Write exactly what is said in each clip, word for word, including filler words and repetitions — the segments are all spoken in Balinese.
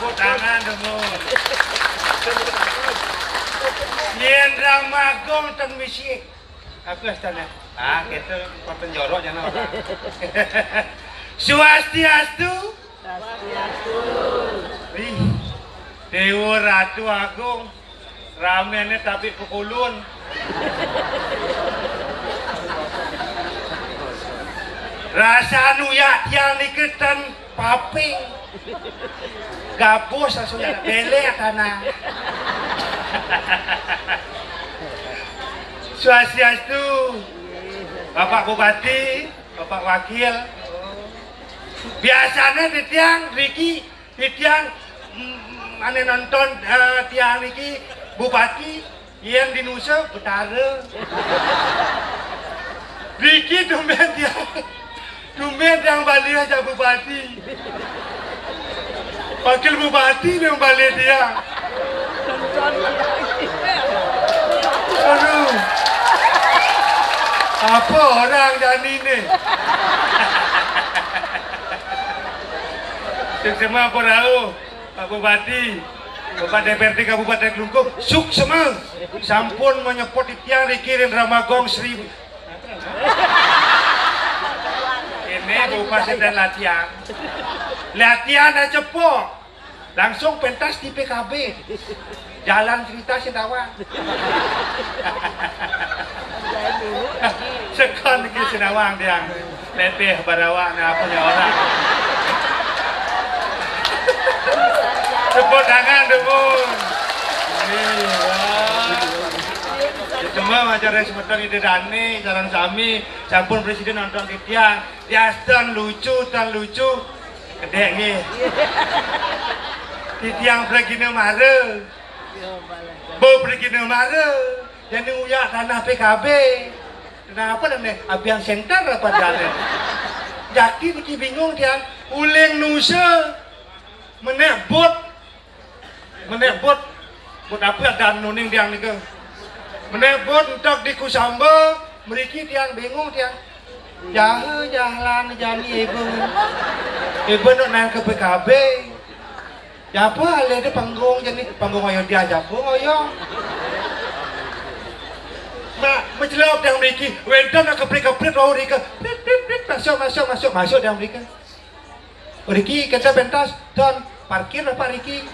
Tepuk tangan dulu. Yén Ramagung ten misi. Aku astana. Ah, kita paten jorok jana orang. Swastiastu. Swastiastu. Wih, Dewa Ratu Agung. Ramene tapi pekulun. Rasanu ya tiang nike ten paping. Gabus langsung ya belek tanah. Swastiastu, Bapak Bupati, Bapak Wakil. Biasanya di tiang Riki, di tiang mm, ane nonton eh, tiang Riki Bupati yang di Nusa Betara. Riki tumben tiang, tumben tiang balik aja Bupati. Wakil Bupati yang balik tiang. Aduh. Apa orang jani ni? Suksema apa rauh, Pak Bupati, Bapak D P R D Kabupaten Klungkung, suksema. Sampun menyepot tiang Riki ring Ramagung Sri. Ini Bapak sedang latihan. Latihan aja, Pok. Langsung pentas di P K B. Jalan cerita Sindawang. Sekon iki Sindawang tiang. Letih barawa ne apa ne orang. Tepuk tangan dukung. Iya. Cuma macam semeton ide dane, saran sami, sampun presiden nonton titiang. Ya, tan lucu, tan lucu. Kedek nggih. Titiang pragina mara. Bo pragina mara. Jani uyak tanah P K B. Kenapa dan nih? Abian center apa jane? Jaki niki bingung tiang. Uling Nusa. Menek bot. Menek bot. Bot apa dan nuning tiang nika? Menek bot entok di Kusamba, mriki tiang bingung tiang. Jahe jahlan jani ibu. Ibu nak nang ke P K B. Siapa alih di panggung jani? Panggung ayo dia siapa ayo? Mak, mencelop tiang mriki. Wenten nak keprit-keprit wau rika. Prit, prit, prit, masuk, masuk, masuk, masuk tiang mriki. Riki, kita pentas, Don, parkir apa Riki?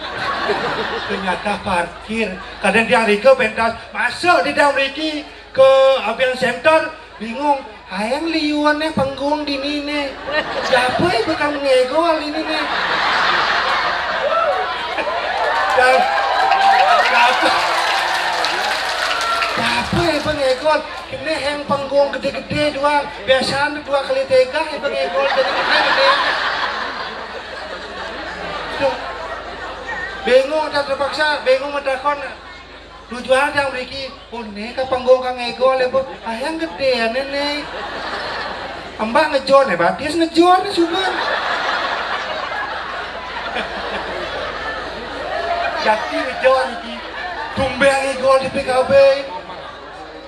Ternyata parkir. Kadang tiang Riki pentas, masuk di dalam Riki ke Abian Center, bingung. Hayang liuan nih panggung di nini. Siapa ibu kamu ngegol ini nih? Dan, siapa? Siapa ibu ngegol? Kene heng panggung gede-gede doang. Biasanya dua kali tiga, heng ngegol jadi gede-gede. Duh. Bingung tak terpaksa, bingung mentakon. Tujuan yang mriki, oh ne ka panggung kang ngegol ya, Bu. Ah, yang gede ya, Nenek. Mbak ngejor nih, batis ngejor nih, sumpah. Jati ngejor iki. Tumben ngegol di P K B.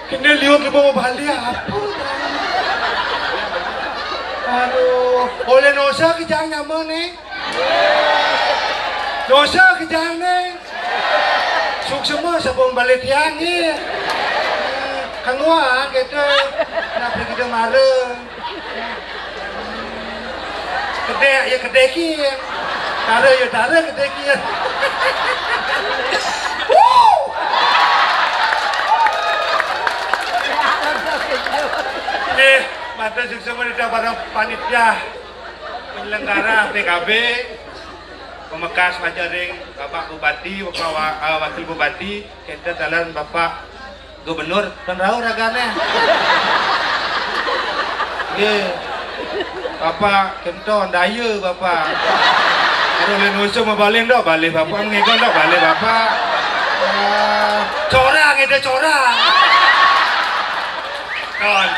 Kene liwat lu mau balik apa? Aduh, oleh Nosa kejang nyama nih. Nosa kejang nih. Suksema sabung balik tiang nih. Kanguan gitu. Kenapa kita marah? Kedek ya kedek ki. Tara ya tara kedek ki. Wuh. Nggih, matur suksma ring para panitia penyelenggara P K B, pamekas majeng ring Bapak Bupati, Bapak Wa-, eh, Wakil Bupati, kenten taler Bapak Gubernur, tan rauh ragane. Nggih. Bapak kenten daya Bapak. Aduh, lain usum mabaling dok, balik Bapak, ngegon dok, balik Bapak. Ah, corang, ada corang. Kon,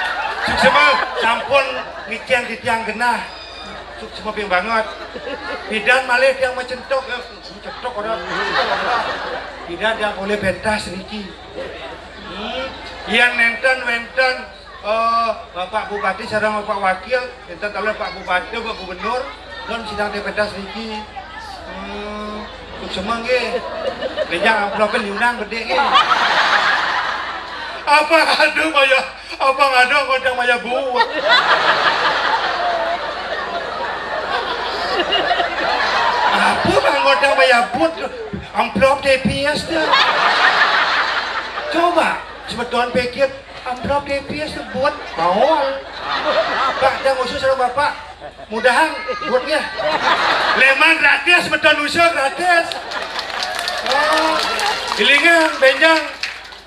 suksma sampun ngicen titiang genah. Suksma ping banget. Pidan malih tiang macentok, eh, macentok ora. Pidan tiang oleh pentas niki. Hmm. Yen nenten wenten eh, Bapak Bupati sareng Bapak Wakil, nenten taler Pak Bupati, Pak Gubernur, pun sidang pentas niki. Hmm, suksma nggih. Bénjang amplopé liunan gedé nggih. Apa ada maya, apa ada ngodang maya buut. Apa bang ngodang maya buut? Amplop T P S tuh. Coba semeton pikir, amplop T P S tuh buut maol. Pak, jangan khusus sama Bapak. Mudahan buutnya. Léman gratis, beton usul gratis. Oh, gilingan, bénjang.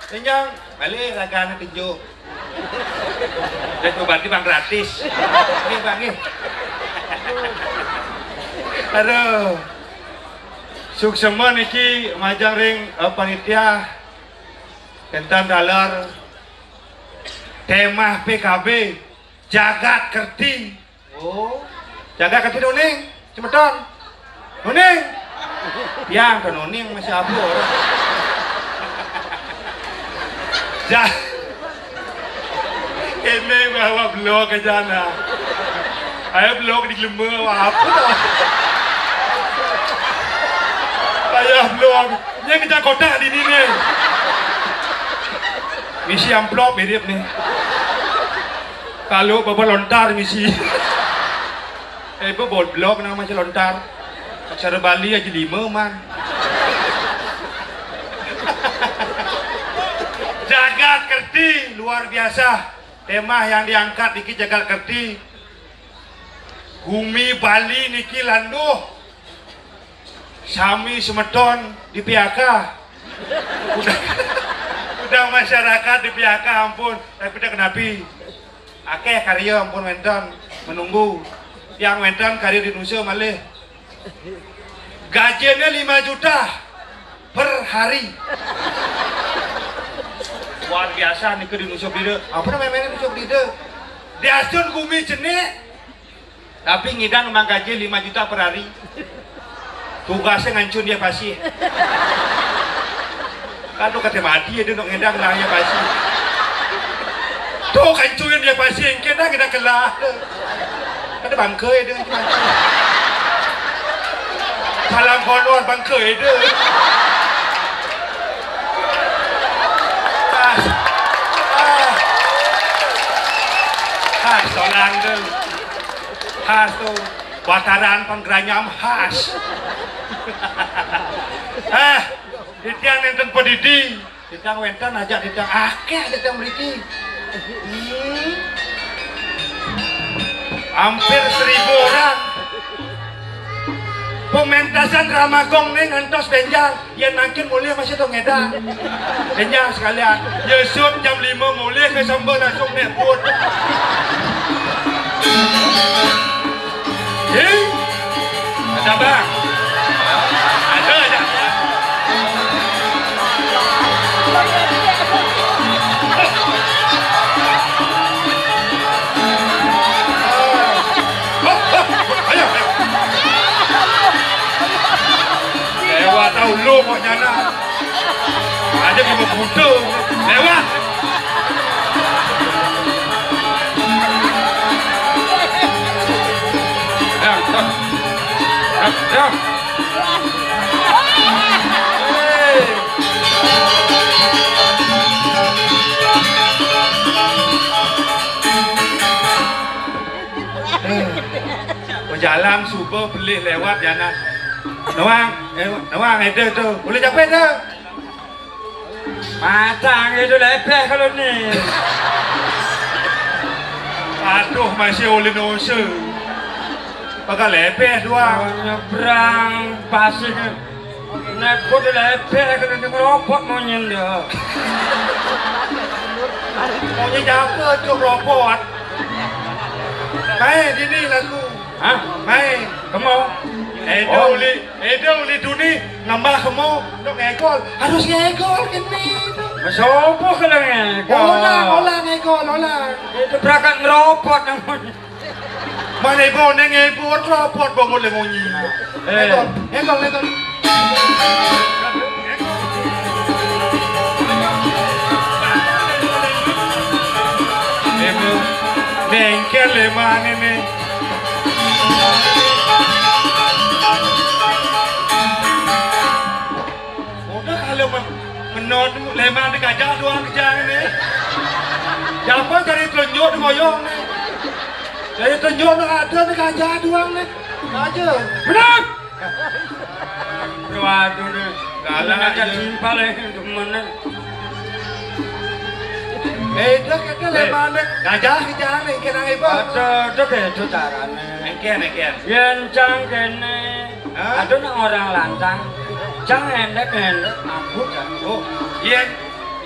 Bénjang, balik ragané tinju. Dan berarti bang gratis. Ini bang, nih. Aduh. Suksma niki majang ring, eh, panitia. Kénten taler tema P K B, Jagat Kerti. Oh, jagat kaki nuning, semeton. Nuning. Yang ke nuning masih abur. Ja-, ini bawa blok ke sana. Ayo blok di lembur apa? Payah blok. Ini kita kotak di sini. Misi amplop mirip nih. Kalau bawa lontar misi. Eh, bu, bol blok nama masih lontar. Aksara Bali aja lima, man. Jagat Kerti, luar biasa. Tema yang diangkat dikit Jagat Kerti. Gumi Bali niki landuh. Sami semeton di P H K. Udah, udah masyarakat di P H K ampun, tapi tak kenapi. Akeh karya ampun wénten menunggu. Yang wénten karya di Indonesia malih. Gajinya lima juta per hari. Luar biasa nih ke di Indonesia Bida. Apa namanya ini Indonesia Bida? Diasun gumi jenik. Tapi ngidang mang gaji lima juta per hari. Tugasnya ngancun dia pasti. Kan tuh kata mati ya dia ngidang lah ya pasti. Tuh kancurin dia pasti, kita kita kelah. Ada bangke ya dia. Salam honor bangke ya dia. Ah, ah. Ah, solang tu. Khas tuh, bataran panggeranyam khas. Eh, titiang nénten padidi, titiang wénten ajak titiang akéh titiang mriki. Hmm. Hampir seribu orang. Pementasan Ramagong nih ngantos bénjang. Yén mangkin mulih masih to ngédan. Kenyang sekalian. Yusuf jam lima mulih ke Samba langsung naik boat. Hei, ada bang. Ada aja. Ayo, ayo. Lewat tahu lu mau nyana. Ada lima buta. Lewat. Dah, dah. Dah, dah. Hei. Berjalan suba pelih lewat jana. Nawang, eh, nawang ada tu. Boleh capai tu. Matang itu lebih kalau ni. Aduh, masih oleh nosa. Bakal lebih doang. Oh, nyebrang pasir. Nek kudu lepek kudu ngerobot monyén dah. Monyén jago tuh robot. Main ini lagu. Hah? Main. Kamu? Edo uli, Edo uli duni nambah kamu untuk ngegol. Harus ngegol gini. Sopo kalau ngegol? Olah, olah ngegol, olah. Itu berangkat ngerobot namanya. Mana ibu neng ibu robot bangun le munyi. Eh. Ngegol, ngegol, ngegol. Ibu, bengkel le mana nih? Leman di gajah doang kejang ini. Siapa cari telunjuk di koyong nih? Cari telunjuk nak ada di gajah doang nih. Aja. Benar. Waduh nih. Galak aja timpal ya, demen. Eh, itu kita leman deh. Gajah kejang nih, kena ibu. Ada, ada kayak itu caranya. Engken, engken. Yen cang kene. Hah? Aduh, nak orang lantang. Cang endek-endek, aku cang. Oh, yen,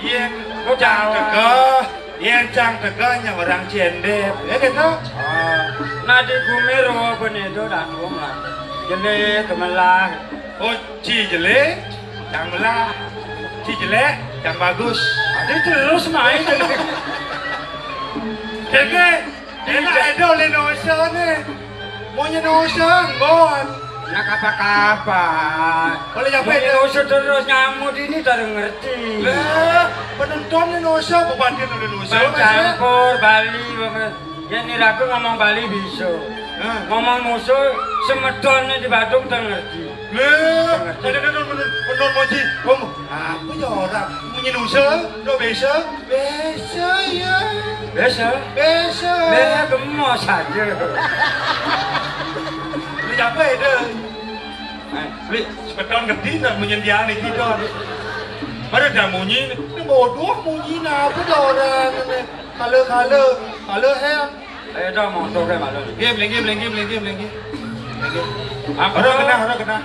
yen cang teka, yen cang teka nya orang cendep. Ya gitu. Oh. Nah, di gumi roh benedo dan wong lah. Jele gemelah. Oh, ci jele, cang melah. Ci jelek, cang bagus. Adi terus main. Kene, enak edo le noso ne. Mau nyen noso, ngon. Nak apa-apa. Boleh nyampe. Mau nyen noso terus nyamuk ini tak ngerti. Lah, penonton ne noso, bupati ne noso. Campur Bali, Bapak. Ya, ni ragu ngomong Bali bisa. Hah? Ngomong musuh, semedon di Badung tak ngerti. Lah, ada kan menurut menurut moji. Ngomong, apa ya orang? Munyi nusa, do besa. Besa ya. Besa? Besa. Beh, gemos aja. Beli apa ya, deh? Eh, beli sepeton ngerti tak munyi dia ni kita. Baru dah munyi, ni bodoh munyi nak apa dah orang ni. Kala-kala, kala hang. Ayo dah, motor ke malu. Game, game, game, game, game, game. Ampura kena, ampura kena.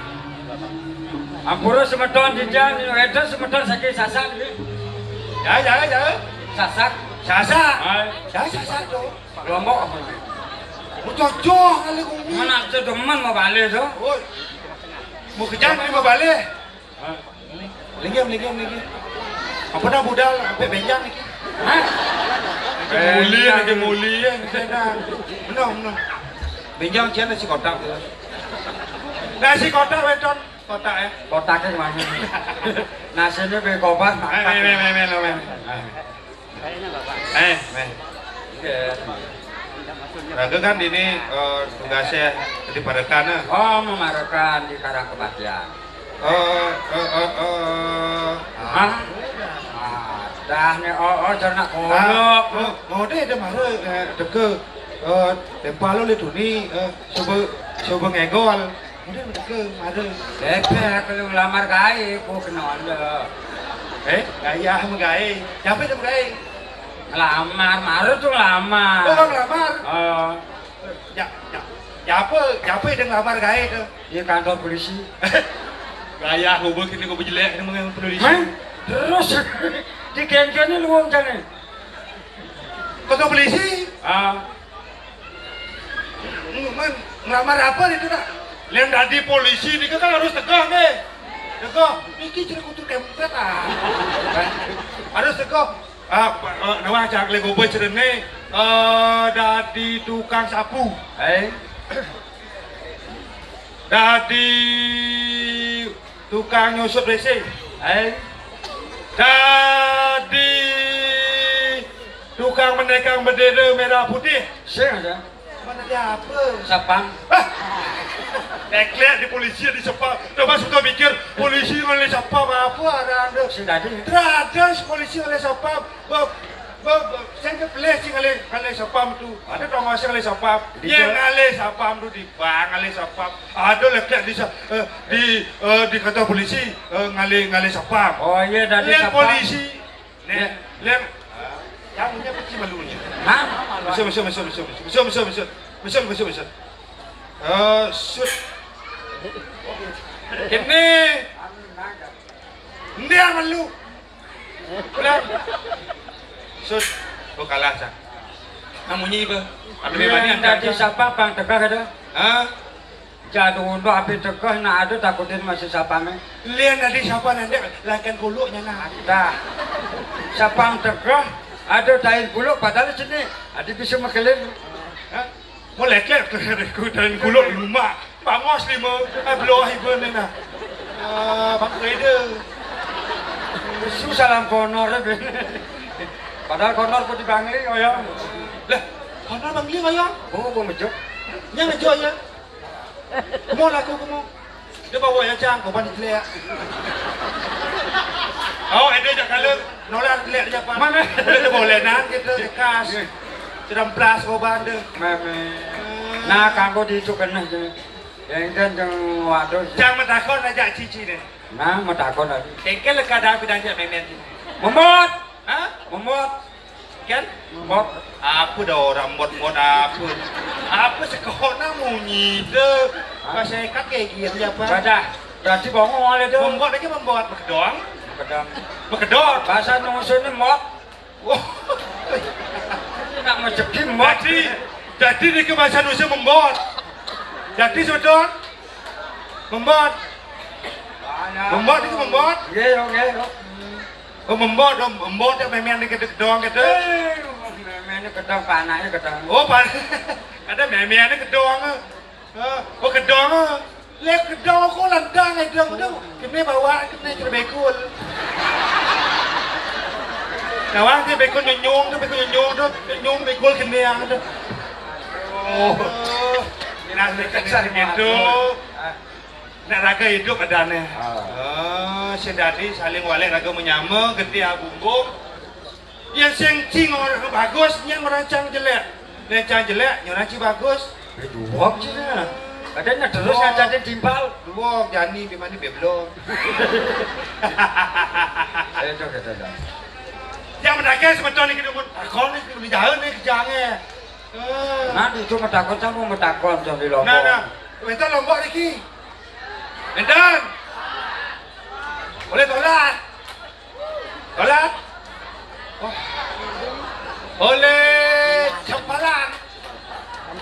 Ampura semeton dijang, ni ada semeton sakit sasak ni. Ya, ya, ya. Sasak. Sasak. Hai. Ya, sasak tu. Lombok apa? Mau cocok kali kumi. Mana ada demen mau balik tu? Oh. Mau kejam ni mau balik. Linggih, linggih, linggih. Apa dah budal sampai benjang ni? Hah? Muli, lagi muli ya, saya dah. Benar, benar. Benjang cian nasi kotak tu. Nasi kotak weton, kotak ya. Kotaknya mana? Nasinya beli kobar. Eh, eh, eh, eh, eh, eh. Eh, men. Iya. Raga kan ini eh, tugasnya di Parekan, eh. Oh, memarekan di Karang Kebaktian. Eh, eh, eh, eh. Hah? Ah, dah nih, oh, oh, cerna kolok. Ah, oh, oh, deh, deh, mara, eh, deke, eh, tempa lo le tuni, eh, coba, coba ngegol. Udah, udah ke, ada. Bebek lu ngelamar gawe, gua kena anda. Eh, gaya sama gawe. Siapa itu gawe? Ngelamar, marut tuh ngelamar. Oh, ngelamar? Oh. Ya, ya. Siapa, siapa yang ngelamar gawe tuh? Di kantor polisi. Gaya gua kini gua jelek ini mengenai polisi. Hah? Terus di kengkene lu wong jane. Kantor polisi? Ah. Ngelamar apa itu, nak? Yang tadi polisi ini kan harus tegah nih. Tegah. Iki jadi kutu kempet ah. Harus tegah. Ah, nawang cak lego boy cerene. Eh, dadi tukang sapu. Eh. Dadi tukang nyusup W C. Eh. Dadi tukang menekang bendera merah putih. Sing aja. Mana dia apa? Sapam. Ah. Eklek di polisi di sapam. Coba suka pikir polisi oleh sapam apa ada anda? Sing tadi. Terada polisi oleh sapam. Bab, bab, saya ke pelih sing oleh oleh sapam tu. Ada tong sing oleh sapam. Yang oleh sapam tu di bank oleh sapam. Ada lekat di eh, di eh, di kantor polisi eh, ngalih ngalih sapam. Oh iya tadi sapam. Polisi. Nih, lem. Yang punya peci malunya. Hah? Besok, besok, besok, besok, besok, besok, besok, besok, besok, besok, besok. Eh, sut. Ini. Ini yang malu. Pulang. Sut. Oh kalah cak. Namunyi apa? Apa dia tadi siapa pang tegak ada? Hah? Jadu untuk api tegah nak ada takutin masih siapa nih? Lian tadi siapa nanti lakan kuluknya nak. Dah. Siapa yang tegah ada tain kuluk padahal sini ada bisa mekelin. Hah? Mau leklek tu aku tain kuluk rumah. Bangos lima. Eh belah ibu ni nah. Ah, bang Reda. Susah dalam konor ya. Padahal konor putih bangli oh ya. Lah, konor bangli oh ya. Oh, gua mejok. Yang mejok ya. Kemo laku kemo. Dia bawa ya cang, kau bandit jelek. Oh, ada jak kalau nolak lek dia apa? Mana? Boleh tu boleh nah kita dekas. Sudah plus korban tu. Meme. Nah, kanggo diitu keneh je. Yang kan jeng waduh. Jangan matakon aja cici ni. Nah, matakon lagi. Tengkel leka dah bidang jak memen. Memot. Ha? Memot. Kan? Memot. Apa dah orang mot-mot apa? Apa sekolah nak munyi tu? Hah? Pas saya kat kayak gini apa? Badah. Berarti bongol itu. Membuat lagi membuat berkedong. Berkedong. Berkedong. Bahasa Indonesia ini mot. Oh. Nak rezeki mot. Jadi, jadi ni ke bahasa Indonesia membuat. Jadi sebetulnya membuat. Membuat itu membuat. Nggih, nggih. Oh, membuat, oh, membuat ya memang ni kedong gitu. Eh, memang ni kedong panaknya kedong. Oh, pan. Ada memang ni kedong. Ha, oh, kedong. Lek kedong kok lantang ai dong dong. Kene bawa kene cerebekul. Nawang dia bekul nyonyong tu, bekul nyonyong tu, nyonyong bekul kene yang tu. Oh. Nah, itu. Nak raga hidup adane. Ah. Oh, sedadi saling walek raga menyama, gede abunggung. Yang sing cing orang bagus, yang orang cang jelek. Yang cang jelek, yang orang cing bagus. Eh, duwok cina. Katanya terus ngajarin timpal. Duwok, jani, di mana beblok. Itu kita dah. Yang mendagang sebetul ni kita pun. Takon ni, kita jauh ni, kejangnya. Eh. Nah, itu metakon sama metakon, sama di Lombok. Nah, nah. Minta Lombok lagi. Enten. Boleh tolak. Tolak. Oh. Oleh Sempalan.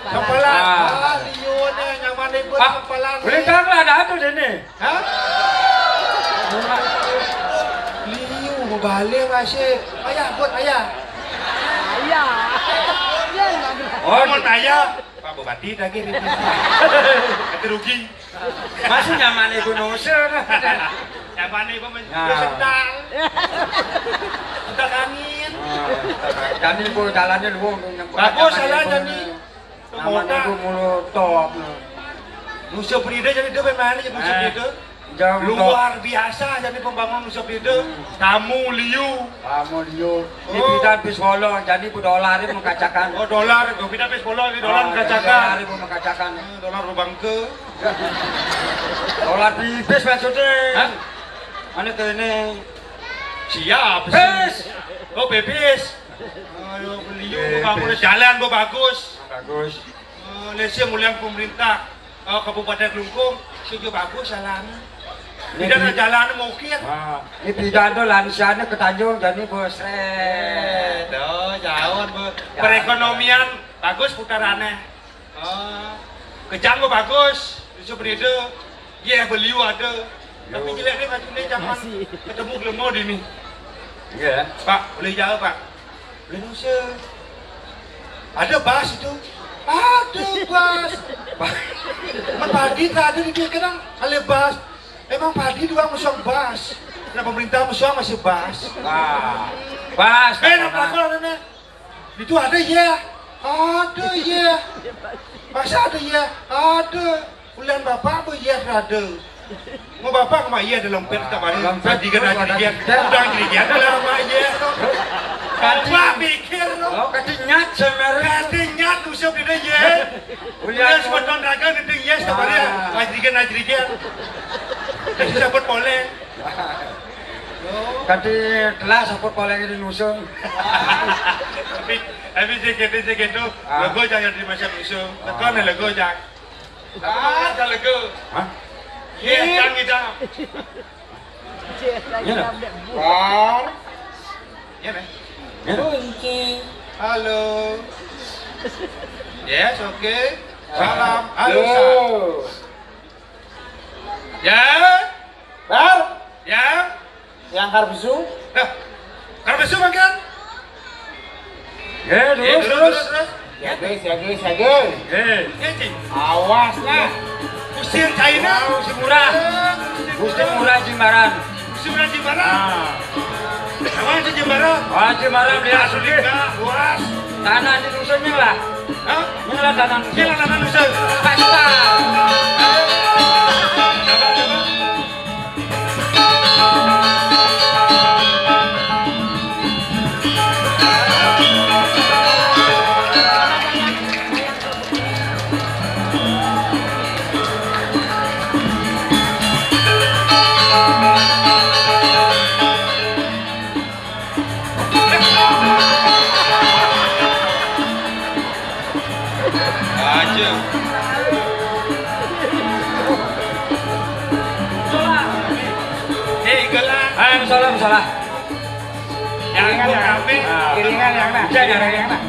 Sempalan. Ah. Ah, liu ni nyaman ni pun Sempalan. Boleh tahu lah ada tu dia ni. Ha? Liu berbalik masih. Ayah buat ayah. Ayah. Oh, mau tanya. Pak Bupati tagih ni. Kata rugi. Masih nyaman ibu nusa. Nyaman ibu men-, nah. Sedang. Sedang angin. Nah, kami ibu jalannya luwung. Bagus, jalan jadi. Nyaman ibu mulu top. Nusa Penida jadi tu memang ni Nusa Penida. Luar biasa jadi pembangun Nusa Penida. Hmm. Tamu liu. Tamu liu. Ini bidan pis bolong, jadi ibu dolar ini mengkacakan. Oh, dolar, ibu bidan pis bolong, ini dolar mengkacakan. Dolar ibu mengkacakan. Hmm, dolar berbangka. Dolar pipis maksudnya. Hah? Mana ke ini? Siap. Pis. Oh, pipis. Ayo, beliau bangun jalan bagus. Bagus. Eh, Malaysia muliang pemerintah, eh, Kabupaten Kelungkung, setuju bagus jalan. Ini tidak ada jalan mungkin. Ah, ini tidak ada lansianya ke Tanjung, jadi bos. Eh, tuh, jauh, Bu. Perekonomian bagus putarannya. Ah, kejang kok bagus, Yusuf Rida. Iya, beliau ada. Tapi jelek ni macam ni zaman ketemu gelemo di ni. Iya. Pak, boleh jauh, Pak? Boleh nusa. Ada bas itu? Ada bas. Ba-, men padi tak ada di dia kadang ada bas. Emang padi doang musuh bas. Nak pemerintah musuh masih bas. Wah. Bas. Eh, nak pelakon ada ni. Itu ada ya. Ada ya. Masa ada ya? Ada. Ulian bapak apa ya ada? Mau bapak sama iya dalam pet tak balik. Dalam pet. Tadi kan ada dia. Udah jadi dia dalam apa ya? Tadi. Bapak pikir tu. Oh, kati nyat semer. Kati nyat usap dia ya. Ulian. Ulian sebeton raga nanti ya tak balik. Ah. Ajrigan ajrigan. Kasih sabut poleng. Kati telah sabut poleng ini nusung. Tapi, tapi sikit, sikit tu. Ah. Lego jangan di macam nusung. Tekan lego jangan. Ah, dah lega. Hah? Ya, jangan kita. Ya, dah. Bang. Ya, dah. Ya. Kunci. Halo. Yes, oke. Salam. Halo, Sa. Ya. Bar. Ya. Yang karbesu. Nah, karbesu makan. Ya, terus, terus, terus. Siaga, siaga, siaga. Eh. Awas lah. Usir China. Usir murah. Usir murah Jimbaran. Usir murah Jimbaran. Ah. Awas Jimbaran. Awas Jimbaran, dia sulit. Awas. Tanah di dusun ni lah. Hah? Ni lah tanah dusun. Ni lah tanah dusun. Pesta. Aja. Hei, gelang. Ah, salah, salah. Yang iringan, yang kami. Ah. Iringan yang mana? Jangan yang mana?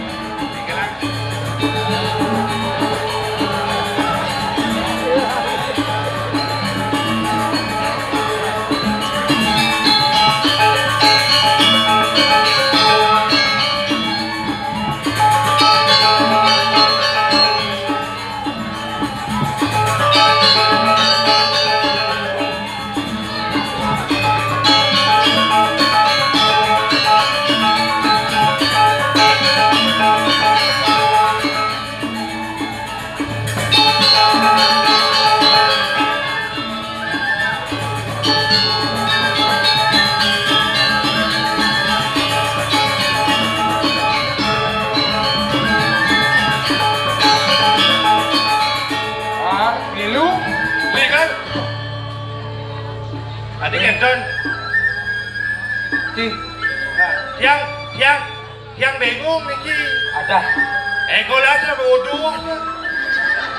Ah, milu. Beli kan? Tadi kendon. Di. Nah, yang, yang, yang bingung niki. Ada. Egol aja bodoh aja.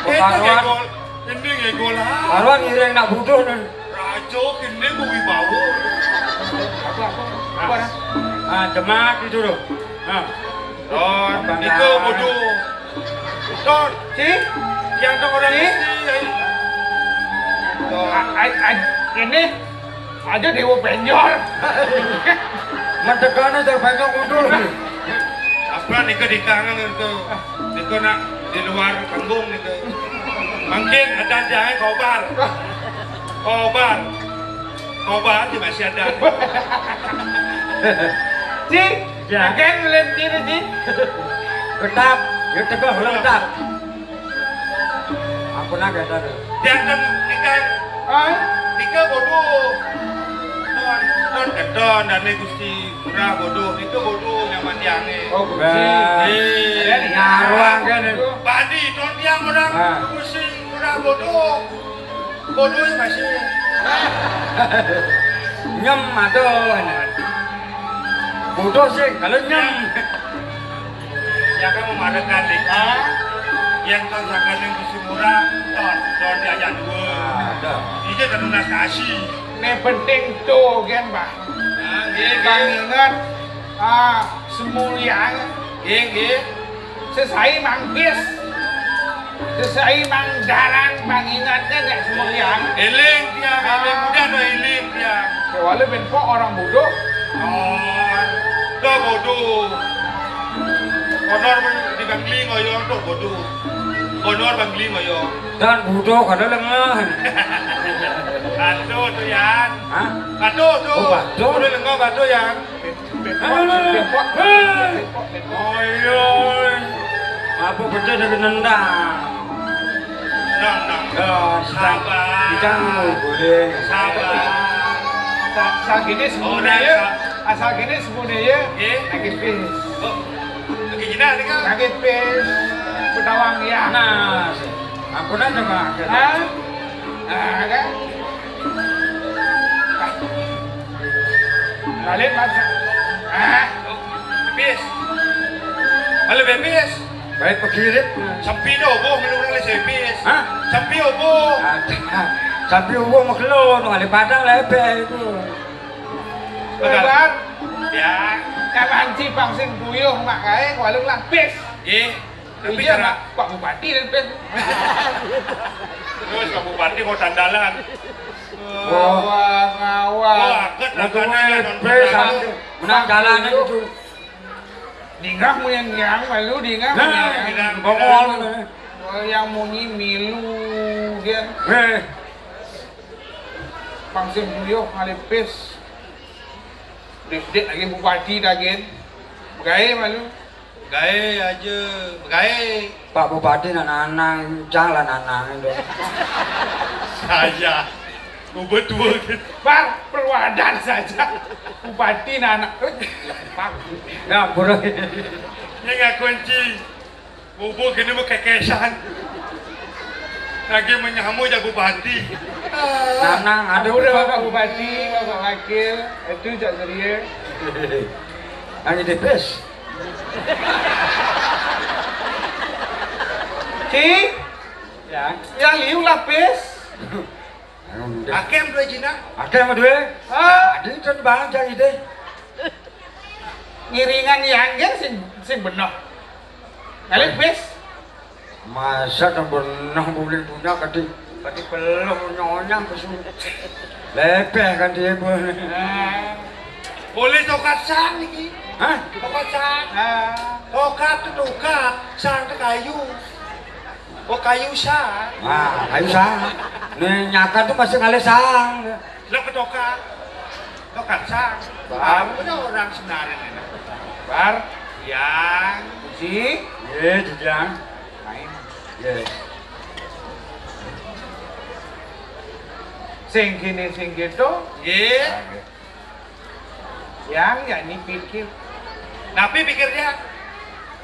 Kok karuan? Egol. Ini egol aja. Karuan ngiring nak bodoh nih. Rajo kene kuwi bau. Apa, apa? Apa, nah? Ah, jemak itu loh. Nah. Don, Abang Niko Don. Bodoh. Don. Si? Yang dong orang si? Mesti, ya. Don. A-, a-, a-, ini aja Dewa Penjor. Mendekane Dewa Penjor mundur. Apa nih ke di kangen itu? Niko nak di luar panggung niko. Mungkin ada jangan kobar. Kobar. Kobar sih masih ada. Ci, ya. Kan lem kiri, Ci. Tetap, ya tegak, tetap. Ampun aja, Don. Jangan ikan. Hah? Nika bodoh. Don, Don, Don, dan Gusti Ngurah bodoh. Nika bodoh yang mati aneh. Oh, Gusti. Nah, eh, ngaruang kan. Badi, Don, yang orang. Ah. Gusti Ngurah bodoh. Bodoh ya masih. Nyem, aduh. Bodoh sih kalau nyem. Ya kan memarahkan nih. Ah, yang Don sangkan yang Gusti Ngurah, Don, Don diajak dua. Ah, ada. Ini kan lunas kasih. Ini penting tuh, kan, Pak. Nah, nggih, nggih. Bang ingat, ah, semulian. Nggih, nggih. Sesai mangkis. Sesai mangdaran, mangingatnya nggak semulian. Eling tiang, eling. Ah. Udah no eling tiang. Ya, walau ben pok orang bodoh. Oh, tuh bodoh. Honor di Bangli ngoyong tuh bodoh. Honor Bangli ngoyong. Dan bodoh kada lengah. Aduh tuh, Yan. Hah? Aduh tuh. Oh, aduh. Udah lengah, aduh, Yan. Halo, halo, halo. Hei. Oi, oi. Apa betul dari nendang? Nang, nang. Ya, sedang. Sabar. Ikan boleh. Sabar. Sa-, asal gini semuanya. Oh, ya. Asal gini semuanya ya. Oke. Lagi pis. Oh. Lagi gini, ini kan? Lagi pis. Betawang ya. Nah, aku nanya mah. Hah? Nah, kan? Balik, Mas. Ah. Pipis. Balik pipis. Baik pegirit. Sampi do obo menurun le pipis. Hah? Sampi obo. Ada. Sampi obo makelo no ale padang lepe itu. Lebar. Ya. Kapan si pang sing buyuh mak kae kualung lapis. Nggih. Tapi iya, cara Pak, Pak Bupati dan P N. Terus Pak Bupati mau dandalan. Wah, ngawang. Wah, ket dandalan ya, Don Bupati. Menang dalan itu. Dingah mun yang malu, dingah. Nah, mun yang bongol. Wah, yang munyi milu, kan. Eh. Pang sing buyuh ngalipis. Dek-dek lagi bupati dagen. Gae malu. Gae aja, gae. Pak Bupati nak nanang, cang lah nanang itu. Saya. Ubet dua gitu. Pak, perwadan saja. Bupati nak anak. Pak. Ya, burung. Ini nggak kunci. Bubuk ini mau kekesan. Lagi menyamu ya Bupati. Nanang, ada Ampura, Pak Bupati, Bapak Wakil. Itu Cak Surya. Hanya depes. Ih, ya, ya liu lah, bis. Akéh duwe jina? Akéh mah duwe. Ah. Adi ten banget jang ide. Ngiringan yang gen sing sing beneh. Kali bis. Masa ten beneh beli punya kadi kadi pelem nyonyang kesu. Lebeh kan dia boleh. Ah. Boleh tokat sang iki. Hah? Tokat sang. Ah. Tokat tuh tokat, sang tuh kayu. Oh, kayu sang. Ah, kayu sang. Nih nyaka tuh masih ngalih sang. Lo ketokat. Tokat sang. Bang. Apa orang sebenarnya ini? Bar. Yang. Kunci. Iya, Jejang. Main. Iya. Sing kene sing gitu. Iya. Yang ya ini pikir. Tapi pikirnya,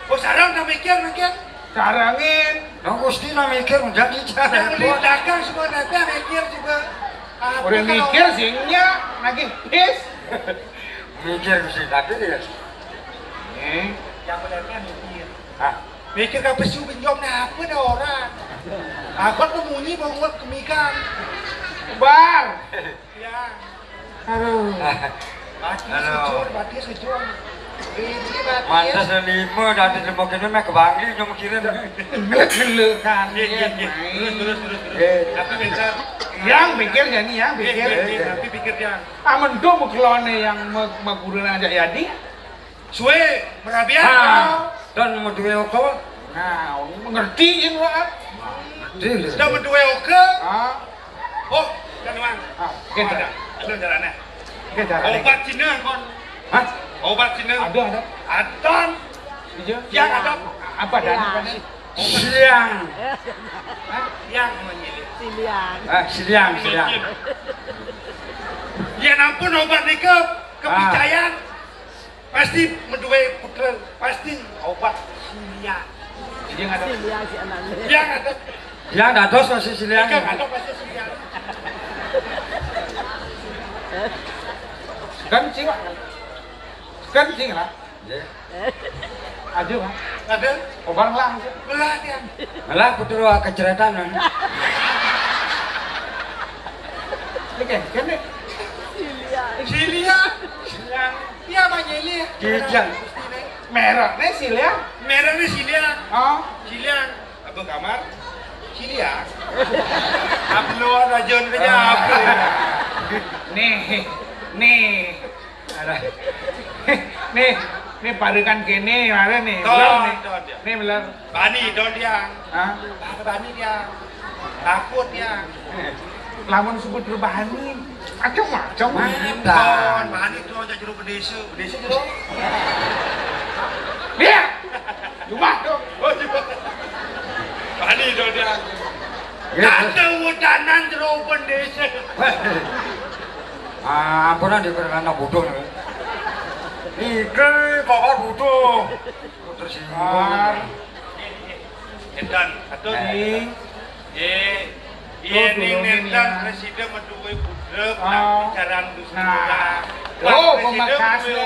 oh, sarang tak mikir, mikir. Sarangin. Nah, Gusti nah mikir, menjadi Yang jalan. Di dagang semua nanti mikir juga. Apa Udah kalau mikir sih, nya lagi pis. Mikir sih, tapi ya. Nih. Yang benar kan mikir. Ah. Mikir ke pesu benjom nih apa dah orang. Apa tuh munyi bangun kemikan. Bar. Ya. Aduh. Batis Aduh. Sejur, batis sejur. Ini batis. Mantas lima, dari lima kene meh kebangi, nyom kira dah. Gele-gele kan, Iya, iya, ya, iya. Main. Terus, terus, terus, terus. Eh. Tapi pintar. Yang pikir ya nih, yang Iya, pikir. Iya, iya, tapi pikir dia. Amun tu mukelone yang me-, magurunan aja yadi. Suwe, merabian. Ah, dan meduwe oko. Nah, mengerti ini, Pak. Ngerti, lho. Sudah meduwe oko. Ah. Oh, kan, Wan. Ah, oke, Ada. Ada caranya. Oke, caranya. Obat Cina, kon. Hah? Obat Cina. Ada, ada. Adon. Iya. Yang ada. Apa dan apa nih? Siang. Hah? Yang namanya ini. Silian. Ah, siliang, siliang. Ya ampun, obat nika Ah. kepicayan. Pasti meduwe putra, pasti obat silia. Dia nggak ada. Silia si anaknya. Dia nggak ada. Dia nggak ada, pasti silia. Dia nggak ada, pasti silia. Kan sih, Pak. Kan sih lah. Iya. Ada, Pak. Ada. Obat lah. Belah dia. Malah putra keceretan, kan. Ini kan, kan, nih. Silia. Silia. Silia. Iya, Bang Yeli. Kijang. Merahnya silia. Merahnya silia. Oh. Silia. Apa kamar? Silia. Apa luar rajon kerja apa? Nih, nih. Ada. Nih, nih parikan kene, mare nih. Ton, Beler nih. Ton, ya. Nih beler. Bani, don dia. Hah? Bani dia. Takut dia. Lamun sebut rebahanin, macam-macam. Mantap. Kon, mani to aja jero bendesa, bendesa jero. Dia. Cuma tuh. Oh, cuma. Mani to dia. Ya, Tante wedanan jero bendesa. Ah, ampunan di karena bodoh nih. Iki bapak bodoh. Tersinggung. Edan, aduh. Ning. Ye, ye ning nedan presiden meduwe budrek nang jaran Gusti Ngurah. Oh, pemekasne.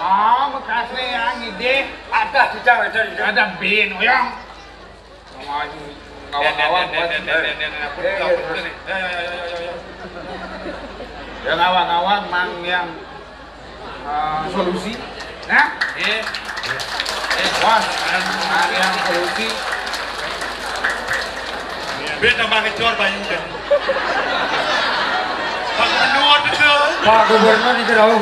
Oh, mekasne ya ngidih. Ada di jalan, ada di jalan. Ada bin, oyong. Ngawang-ngawang. Ya ngawang-ngawang mang yang eh, solusi. Nah, Iya. Wah, yang solusi. Beta tambah ngecor bayu kan. Pak Gubernur itu. Pak Gubernur itu tahu.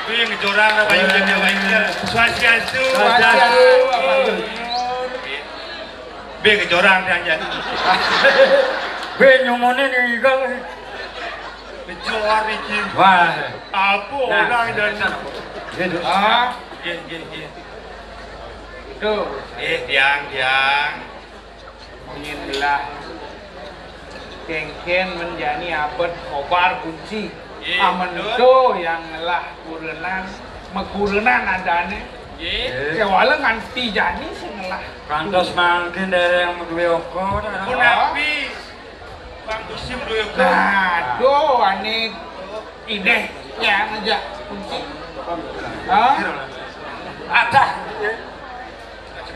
Kuwi yang ngecorang lah bayu kan ya bayu kan. Swastiastu. Swastiastu, Pak Gubernur. Be ngecorang dia aja. Be nyomone nih igal. Ngecor iki. Wah. Apa Nah, orang dan sana, Bu. Gitu. Ah, nggih, nggih, nggih. Itu. Eh, tiang, tiang. Mungkin lah. Kengken menjani abet obar kunci. Iya, Amen betul. Tuh yang ngelah kurenan, mekurenan adane. Iya. Kewala nganti jani sing ngelah. Kantos mangkin dari yang duwe oko, dah. Menapi Bang Gusti meduwe oko. Nah, tuh ane ideh yang aja kunci. Hah? Ada.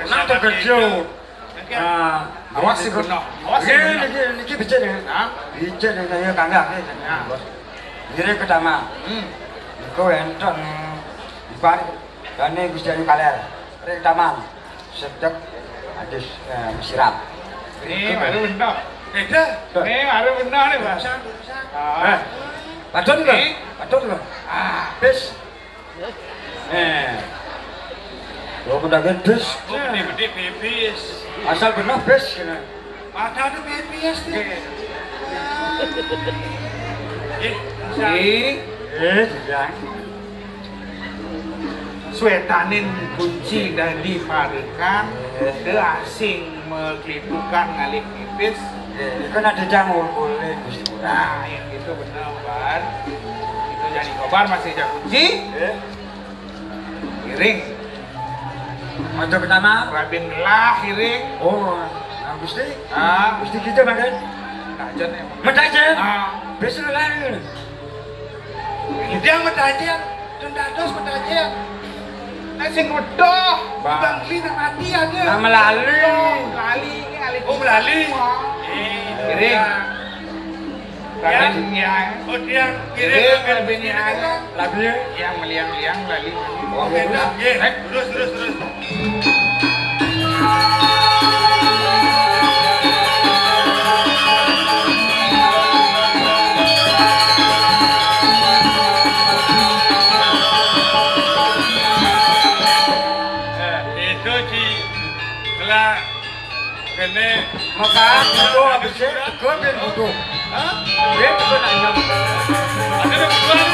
Nang tuh kerja. Nah, awas sing bener. Awas sing bener. Niki, niki becik niki. Hah? Becik niki, ya, Kang, nggih. Nah. Ngiring ke taman. Hmm. Niku enten ibar dane Gusti Ayu Kaler. Ring taman. Sedek adus, eh, siram. Nih, baru bener. Beda. Nih, baru bener nih, Pak. Urusan, urusan. Ah. Eh, padun lho. Nih. Padun lho. Ah. Bis. Eh. Lo mendakin bis. Aku gede-gede pipis. Asal bener bis, kena. Padahal pipis tuh. Eh. Eh, bisa. Eh, jangan. Swetanin kunci dadi parekan, teu asing maklitukan ngalih pipis. Eh, itu nanti jangan ngul-ngulin, Gusti Murah. Nah, yang itu bener, Bar. Itu jadi kobar masih jadi kunci. Eh. Iring. Ojo pertama. Rabin lah, iring. Oh, nah, Gusti. Ah. Gusti gitu, Bang, kan? Tajen emang. Mentajen? Ah. Besok lari. Dia mentajen. Tun dados mentajen. Nek sing wedoh, Bang. Bang Gli nak mati ada. Nama lali. Lali, ini alih. Oh, lali. Ah. Eh, iring. Yang, yang. Oh, dia. Jadi, yang lebihnya ada. Lebih. Yang meliang-liang lali. Oh, beda. Iya. Eh. Terus, terus, terus. Eh, itu si kelak Kene. Maka itu habisnya gue ben butuh. Hah? Gue bukan nanya. Ada yang butuh.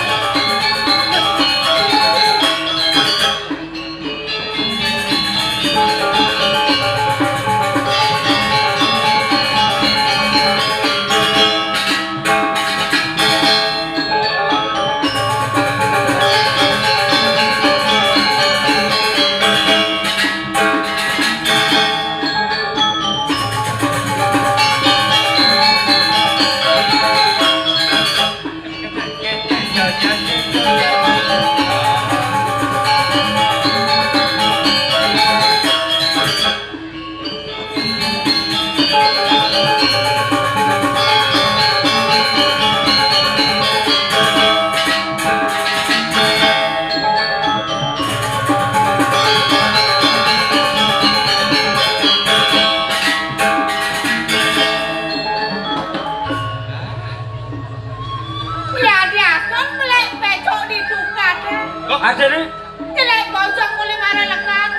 Ya, diakon melek becok di tukade. Kok ada nih? Jelek bocong mulai marah lekan.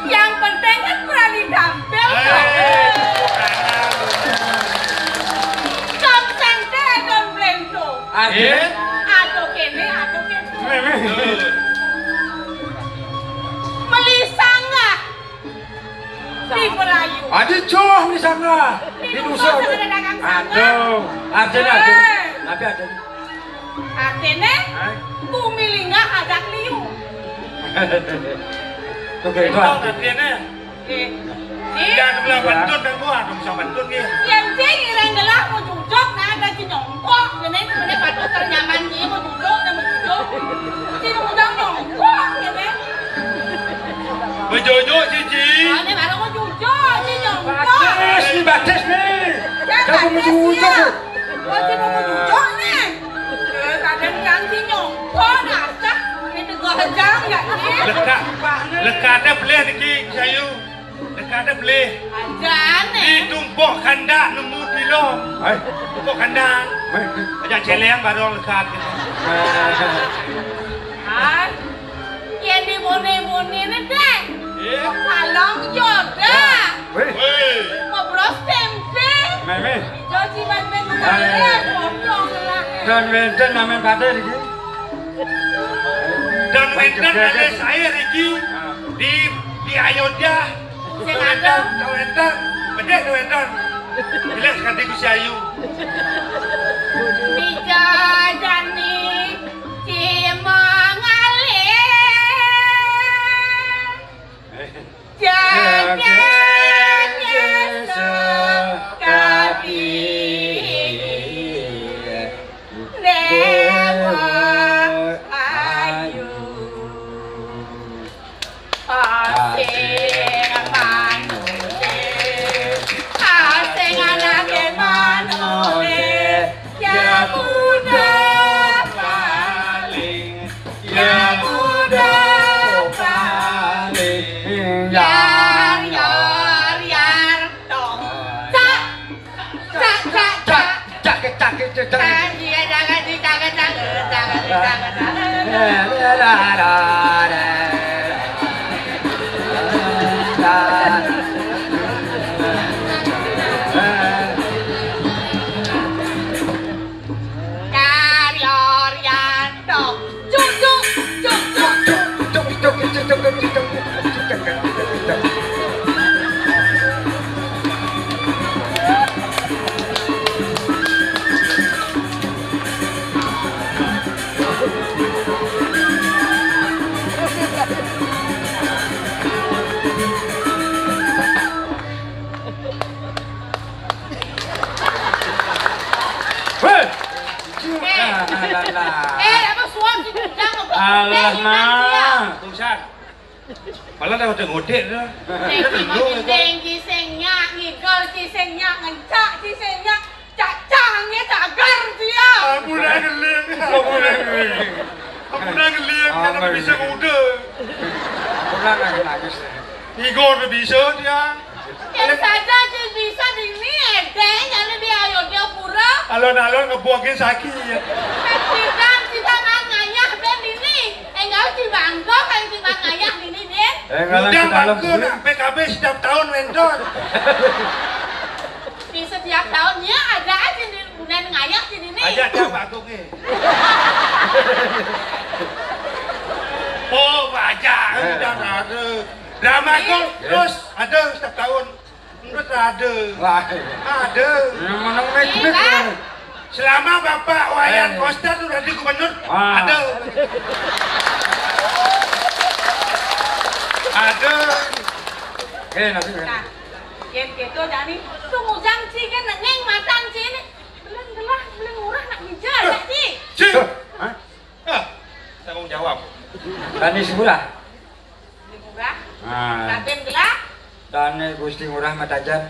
Yang penting kan berani tampil. Eh. Konsente don blento. Ada. Eh? Ada kene, ada kene. Memang. Melisang lah. Di Melayu. Adi joh di sana. Di dusun. Aduh, artinya ada. Tapi ada. Artinya, bumi linggah ada liu. Tuh, kayak itu. Artinya. Eh. Jangan bilang bentut dan gua, dong, bisa bentut nih. Yang sing ireng gelah mau jujok, nah, ada cinyong. Kok ngene ngene patut ternyaman iki mau duduk dan mau duduk. Sing ngundang nongkok ngene. Bejojo cici. Ane baru mau duduk, sing nongkok. Batis nih, batis nih. Jangan mau duduk. Kok sing mau duduk nih? Eh, kadang kan sing nongkok, dasar. Ini gua hajar enggak ini? Lekat. Lekatnya belian iki, Sayu. Dekade beli. Ajane. Di tumpuk kandak nemu pilo. Hai. Tumpuk kandak. Hai. Aja celeng barong lekat. Hai. Yen di bone-bone ne, Dek. Iya. Kalong joda. Weh. Weh. Ngobros tempe. Meh, meh. Joji ban ben. Hai. Potong lah. Dan wenten namen pater iki. Dan wenten alis air iki di, di Ayodya. Sing ada. Wenten, wenten. Bedeh wenten. Bilih kanthi Gusti Ayu. Dijajani cimangalih. Jagat Desa Kadi Dewa Ayu. Asih manusia. Cari Orianto. Cuk, cuk, cuk, cuk. Hei! Eh. Ah, alah, alah. Eh, apa suam si Kujang apa? Alah, Mak. Buset. Malah dah udah ngodik dah. Sing gendeng, ci sing nyak, ngigel, ci sing nyak, ngencak, ci sing nyak, cak cangé, cagar dia. Aku dah ngeling. Aku dah ngeling. Aku dah ngeling. Aku karena dah bisa ngeling. Kuda. Aku dah nangis-nangis. Igor dah bisa dia. Yang saja ci bisa dini, edeng, jadi dia ayo dia pura. Alon-alon ngebuangin sakit. Kan tidak, tidak ngayah, ben dini. Enggak, ci bangga, kan ci ngayah dini, dia. Eh, ngalah. Udah ke dalam bangga sini. Nak, P K B setiap tahun, Wenton. Di setiap tahunnya ada aja di bulan ngayah di sini. Aja dia bagusnya. Oh, aja. Eh. Udah ada. Drama. Iya. Kok terus ada setiap tahun. Terus ada. Wah. Ada. Yang mana naik-naik. Iya. Selama Bapak Wayan, eh, Koster udah di gubernur, ah, ada. Ada. Eh, nanti. Nah, yen gitu, jani, tuh ngujang ci kan nengeng matan ci ini. Beleng gelah, beleng murah nak bijak, ya, ci. Ci. Hah? Ah, tanggung jawab. Tani sebelah. Di Ngurah. Ah. Raden gelah. Dane Gusti Ngurah Matajan.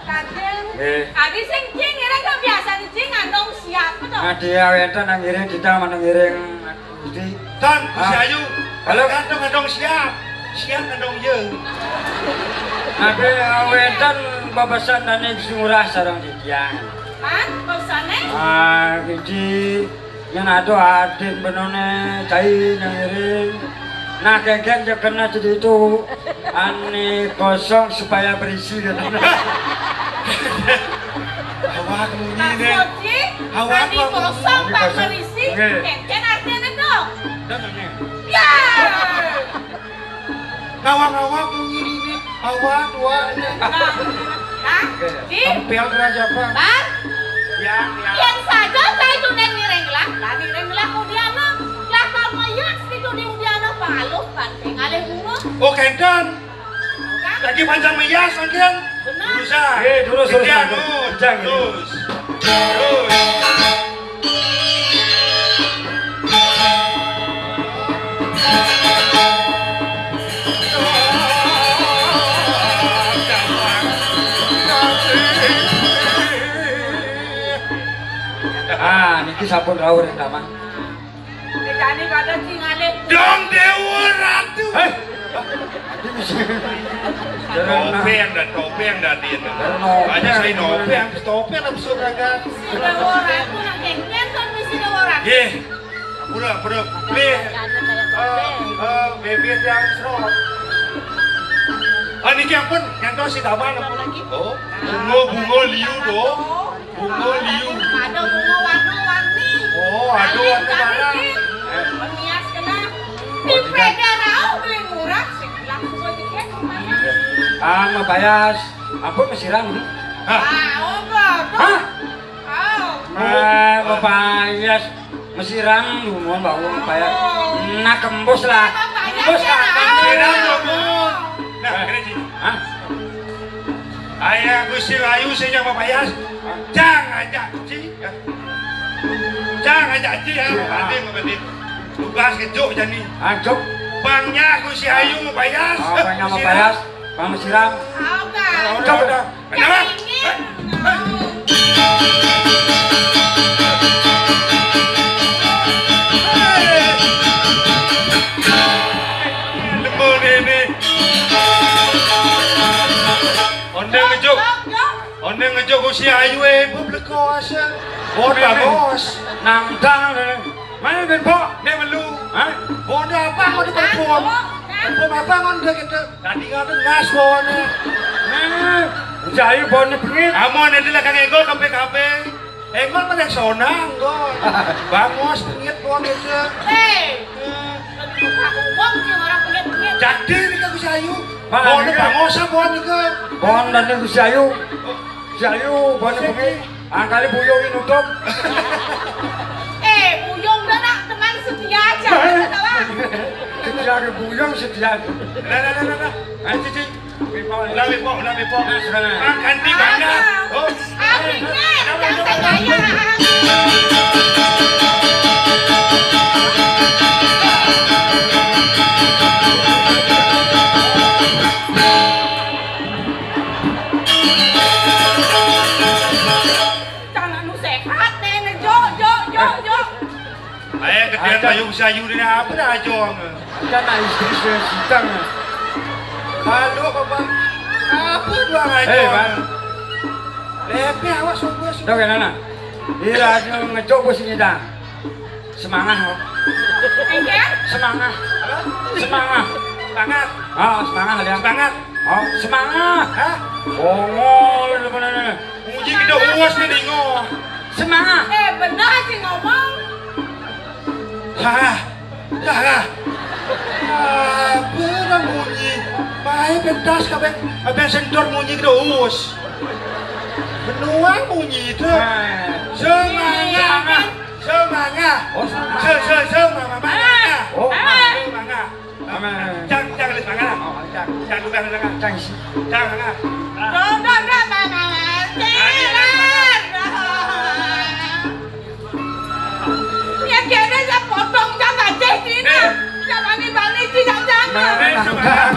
Raden. Nggih. Adi sing cing ngiring kan biasa di cing ngandung siap to. Nah, dia wenten nang ngiring kita manang ngiring Gusti. Tan, Gusti. Ah. Ayu. Halo. Gantung ngandung siap. Siap ngandung ye. Nah, dia wenten babasan dane Gusti Ngurah sareng titiang. Man, babasane? Ah, Gusti. Yen aduh adin benone cai nang ngiring. Nah, kengken ya kena jadi itu. Ane kosong supaya berisi, katanya. Awak munyi, Dek. Maksudnya, awak ane kosong, ane kosong, pak berisi, nggih. Kengken artinya dong. Dong, nggih. Ya. Ngawak-ngawak munyi ini, awak tuanya. Nah, nah, di tempel raja apa? Bar? Ya, ya. Yang saja saya sudah ngiring lah, lah ngiring lah kemudian lah. Lah kalau mayas itu di kemudian lah, paluh kan, tinggalin bunga. Oh, kenten. Kan? Lagi panjang mayas, mungkin. Benar. Bisa. Eh, terus, terus, terus. Terus. Jangan. Terus. Terus. Ah, niki sampun rawuh ring kamar. Bedane pada sing ngalih. Dong Dewa Ratu. Hei. Topeng dan topeng dan dia. Topeng. Banyak saya topeng, topeng apa surat raga. Si Dewa Ratu nak kengken kan mesti Dewa Ratu. Nggih. Pura, pura. Beli, eh, eh, bebek yang serot. Ah, niki ampun, ngantos si Daman ampun. Oh, bunga-bunga liu to. Bunga liu. Ada bunga warna-warni. Oh, ada warna merah. Menghias kena. Di peda rauh beli murah, sekilas dua tiket lumayan. Ah, mapayas. Ampun mesiram. Hah? Ah, oh, bodoh. Hah? Oh. Ah, mapayas. Mesirang, dumun, bau, paya. Nak kembus lah. Kembus lah. Mesirang, dumun. Nah, kene, Ci. Hah? Ayah Gusti Ayu sing nyapa payas. Jang aja, Ci. Jang aja, Ci, ya. Nanti, nanti. Tugas kejuk jani. Ah, juk. Bangnya Gusti Ayu mau payas. Oh, bangnya mau payas. Bang siram. Udah, udah. Kenapa? Demen ini. Onde ngejuk. Onde ngejuk usia ayu, eh, bu, blekos. Bos, bos. Nang dang. Mana ben, Pok? Nek melu. Hah? Boné apa mau ditelepon? Telepon apa mau udah kita? Tadi nggak ada ngas bawaannya. Nah, usaha ayu bawaannya bengit. Amun ini lah Kang Ego kape-kape. Emang mana sonang, Gon? Bangos bengit bawaannya. Hei, lebih suka uang sih orang bengit-bengit. Jadi ini kan usaha ayu. Bawaannya bangos apa bawaannya, Gon? Bawaannya usaha ayu. Usaha ayu bawaannya bengit. Angkali buyung nutup. Eh, buyung dah nak teman setia aja, tahu? Setia ke buyung setia. Nah, nah, nah, nah, nah. Ayo, Cici. Ulang, Bipo, ulang, Bipo. Nah, sekarang. Ah, ganti bangga. Oh. Abdi, jangan saya gaya. Jangan nu sehat, Neng. Jo, jo, jo, jo. Ayo, gedean payung sayu ini apa dah, Jong? Kan istri saya sidang. Halo, Bapak. Apa doang, Jong? Eh, Bang. Lebih awas, sungguh, sungguh. Dah, kenapa? Iya, ngejok bos ini dah. Semangah, kok. Enggak? Semangah. Apa? Semangah. Semangat. Ah, semangah, ya. Semangat. Oh, semangah. Hah? Bongol, lu bener. Munyi gedé uas nih, dingo. Semangah. Eh, bener sih ngomong. Hah? Hah? Apa dah munyi? Bae pentas kabeh, kabeh sentor munyi gedé uas. Benua munyi itu. Nah. Semangah. Semangah. Oh, semangah. Se, se, se, mama, mama. Oh. Semangah. Amin. Cang, cang, ada semangat lah. Oh, cang. Cang, tukang, tukang. Cang isi. Cang, tukang. Dong, dong, dong, bang, bang, bang. Ani, ani, semangat. Ya, kira saya potong, cang, nggak cek, Cina. Eh. Cang, bani, bani, Cina, cang. Nah, nah, nah.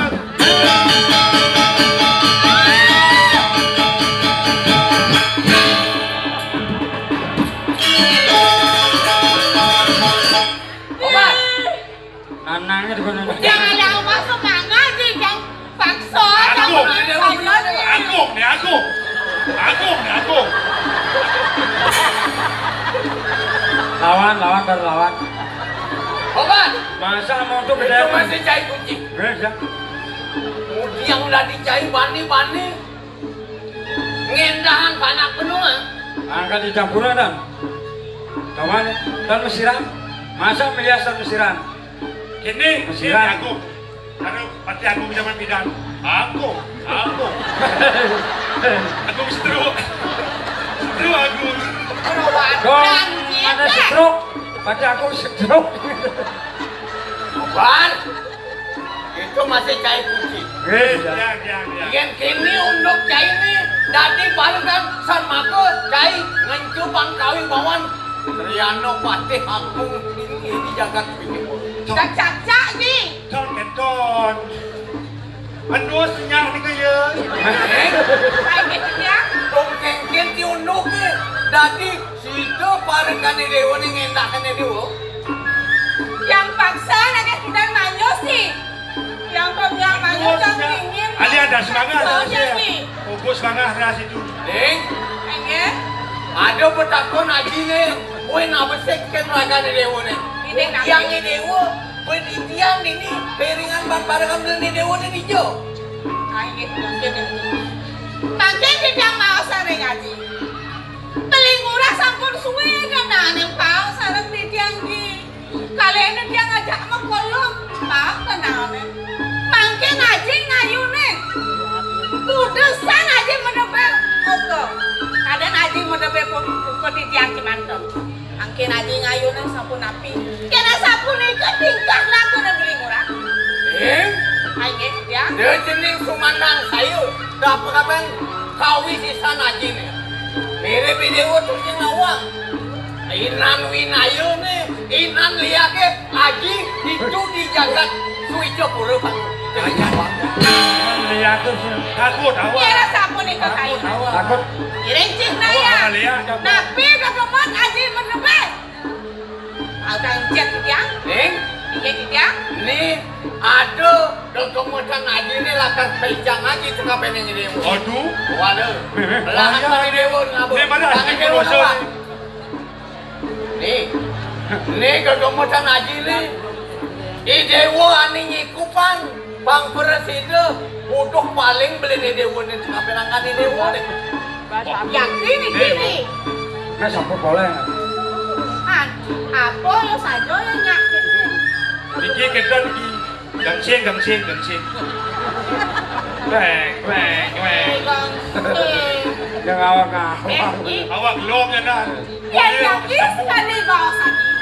Obat. Lanangnya di mana? Jangan ada obat semangat sih, Jang. Paksa, Agung. Agung nih, Agung. Agung nih, Agung. Lawan, lawan, baru lawan. Obat. Masa mau tuh beda? Itu masih cai kunci. Beda. Yang udah dicai bani-bani. Ngendahan panak benua. Angkat di campuran dan. Kawan, dan mesiran. Masa melihat dan mesiran? Kini, kini Agung. Karena pati Agung zaman bidan. Agung, Agung. Agung setruk. Setruk Agung. Dong, ada setruk. Pati Agung setruk. Bukan. Itu masih cai kunci. Eh, ya, ya, ya. Yang kini unduk cai ini dadi barengan sama ke cai ngencupang kawi bawan Triano Patih Agung ini di jagat ini. Cak, cak, cak, nih. Ton, ton. Anu senyap nih kaya. Eh? Kayak gitu ya. Dong kengken ti unduk nih. Dadi situ parengan dewa nih ngendahkan dewa. Yang paksa lagi kudan manyus sih. Yang pemiang manyus yang dingin. Ali ada semangat. Fokus semangat ras itu. Ding. Enggak. Ada petakon aji nih. Kue nabesek ke raga dewa nih. Ini yang dewa. Pendidian ini piringan bang barang ambil nih dewa nih dijo. Ayo, mungkin. Mangke kita mau sare ngaji. Beli ngurah sampun suwe kan nah ning pau sareng titiang ki. Kalene tiang ngajak mekolong, pau tenane. Mangke ngaji ngayune. Kudesan aji medepe ogo. Kadang aji medepe pun, pun titiang ki manten. Angkin aji ngayune sampun api. Kena sampun iku tingkah lakune beli ngurah. Eh? Ayo, ya. Dia jening sumandang sayur. Dah apa kapan kawi sisan aji nih. Mirip ini utuh sing nawang. Inan winayune, inan liake, aji itu di jagat Suwija Pura, Bang. Liake sing takut, awak. Kira sampun itu kayu. Takut. Iring cih naya. Awak, Amalia. Napi kegemot aji menebak. Audang jet ya. Ning? Iya, iya. Ni ada kegemutan aji ni lakar pejang aji tu kapan yang ini. Aduh. Waduh. Belahan kami dewa ngabuk. Ni mana asli dewa kuasa ni? Ni, ni kegemutan aji ni. I déwa ané nyikupang, pang prasida, uduh paling beli né déwa né, kapirangan né déwa né. Yang ini, ini. Nah, sampo boleh. Aduh, apa ya saja ya nyakit. Iki kedon iki. Gangsing, gangsing, gangsing. Beng, beng, beng. Gangsing. Yang awak-awak. Eh, i- Awak belum ya, nah. Ya, jadi sekali bahasan ini.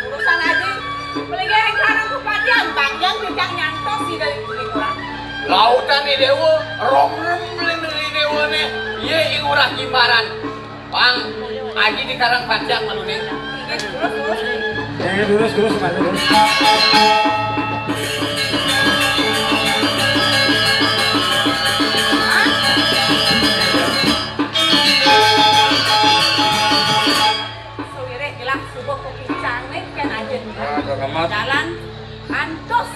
Urusan aja. Peligi karang kupatian, bang, yang bidang nyantos si dari kulit orang. Lautan ni déwa, romrem beli negeri déwa ni, ye ing urah jimbaran. Bang, aji di karang patian malu ni. Terus, terus. Ini terus, terus, terus. Sawiréh gelah suba kapincang né kén ajin. Wah, agak amat. Jalan antos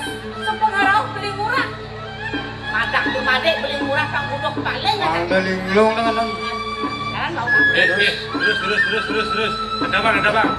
sepengarauh beli murah. Madak dumadé beli murah pang uduh paling. Ada linglung dengan. Jalan mau. Eh, eh, terus, terus, terus, terus, terus. Ada bang, ada bang.